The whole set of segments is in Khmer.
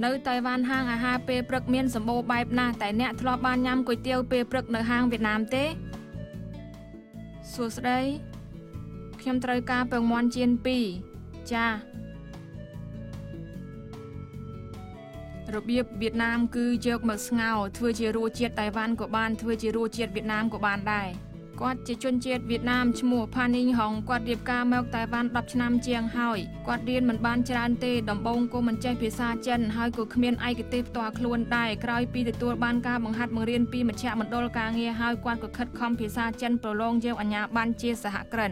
នៅតៃវ៉ាន់ហាងអាហារពេលព្រឹកមានសម្បូរបែបណាស់តែអ្នកធ្លាប់បានញ៉ាំគុយទាវពេលព្រឹកនៅហាងវៀតណាមទេសួស្តីខ្ញុំត្រូវការពងមាន់ចៀន2ចារបៀបវៀតណាមគឺយកមកស្ងោរធ្វើជារសជាតិតៃវ៉ាន់ក៏បានធ្វើជារសជាតិវៀតណាមក៏បានដែរគាត់ជាជនជាតិវៀតណាមឈ្មោះផានីងហុងគាត់រៀបការមកតៃវ៉ាន់10ឆ្នាំជាងហើយគាត់រៀនមិនបានច្រើនទេដំបូងក៏មិនចេះភាសាចិនហើយក៏គ្មានឯកទេសផ្ទាល់ខ្លួនដែរក្រោយពីទទួលបានការបង្ហាត់បង្រៀនពីមជ្ឈមណ្ឌលការងារហើយគាត់ក៏ខិតខំភាសាចិនប្រឡងយកអាជ្ញាប័ណ្ណជាសហគ្រិន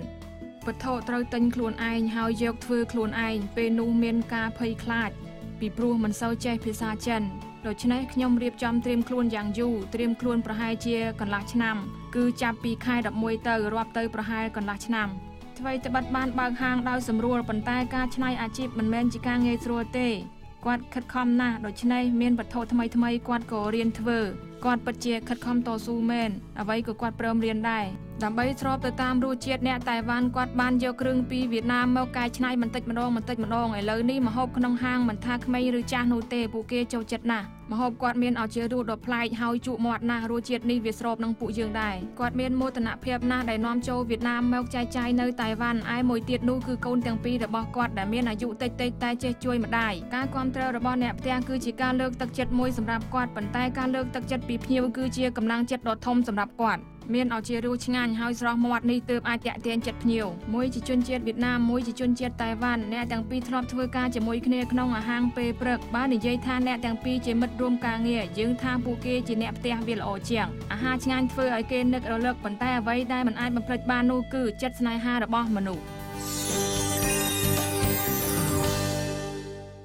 វត្ថុត្រូវទិញខ្លួនឯងហើយយកធ្វើខ្លួនឯងពេលនោះមានការភ័យខ្លាចពីព្រោះមិនសូវចេះភាសាចិនដូច្នេះខ្ញុំរៀបចំត្រៀមខ្លួនយ៉ាងយូរត្រៀមខ្លួនប្រហែលជាកន្លះឆ្នាំគឺចាប់ពីខែ11ទៅរាប់ទៅប្រហែលកន្លះឆ្នាំថ្វីត្បិតបានបើកហាងដោយសម្រួលប៉ុន្តែការច្នៃអាជីពមិនមែនជាការងាយស្រួលទេគាត់ខិតខំណាស់ដូច្នេះមានវត្ថុថ្មីថ្មីគាត់ក៏រៀនធ្វើគាត់ពិតជាខិតខំតស៊ូមែនអ្វីក៏គាត់ព្រមរៀនដែរដើម្បីស្របទៅតាមរសជាតិអ្នកតៃវ៉ាន់គាត់បានយកគ្រឿងពីវៀតណាមមកកែច្នៃបន្តិចម្ដងបន្តិចម្ដងឥឡូវនេះម្ហូបក្នុងហាងមិនថាក្មេងឬចាស់នោះទេពួកគេចូលចិត្តណាស់ម្ហូបគាត់មានឱជារសដ៏ប្លែកហើយជក់មាត់ណាស់រសជាតិនេះវាស្របនឹងពួកយើងដែរគាត់មានមោទនភាពណាស់ដែលនាំចូលវៀតណាមមកចែកចាយនៅតៃវ៉ាន់ឯមួយទៀតនោះគឺកូនទាំងពីររបស់គាត់ដែលមានអាយុតិចៗតែចេះជួយម្ដាយការគាំទ្ររបស់អ្នកផ្ទះគឺជាការលើកទឹកចិត្តមួយសម្រាប់គាត់ប៉ុន្តែការលើកទឹកចិត្តពីភ្ញៀវគឺជាកម្លាំងចិត្តដ៏ធំសម្រាប់គាត់មានឱជារសឆ្ងាញ់ហើយស្រស់មាត់នេះទើបអាចទាក់ទាញចិត្តភ្ញៀវមួយជាជនជាតិវៀតណាមមួយជាជនជាតិតៃវ៉ាន់អ្នកទាំងពីរធ្លាប់ធ្វើការជាមួយគ្នាក្នុងអាហារពេលព្រឹកបើនិយាយថាអ្នកទាំងពីរជាមិត្តរួមការងារយើងថាពួកគេជាអ្នកផ្ទះវាល្អជាងអាហារឆ្ងាញ់ធ្វើឲ្យគេនឹករលឹកប៉ុន្តែអ្វីដែលមិនអាចបំភ្លេចបាននោះគឺចិត្តស្នេហារបស់មនុស្ស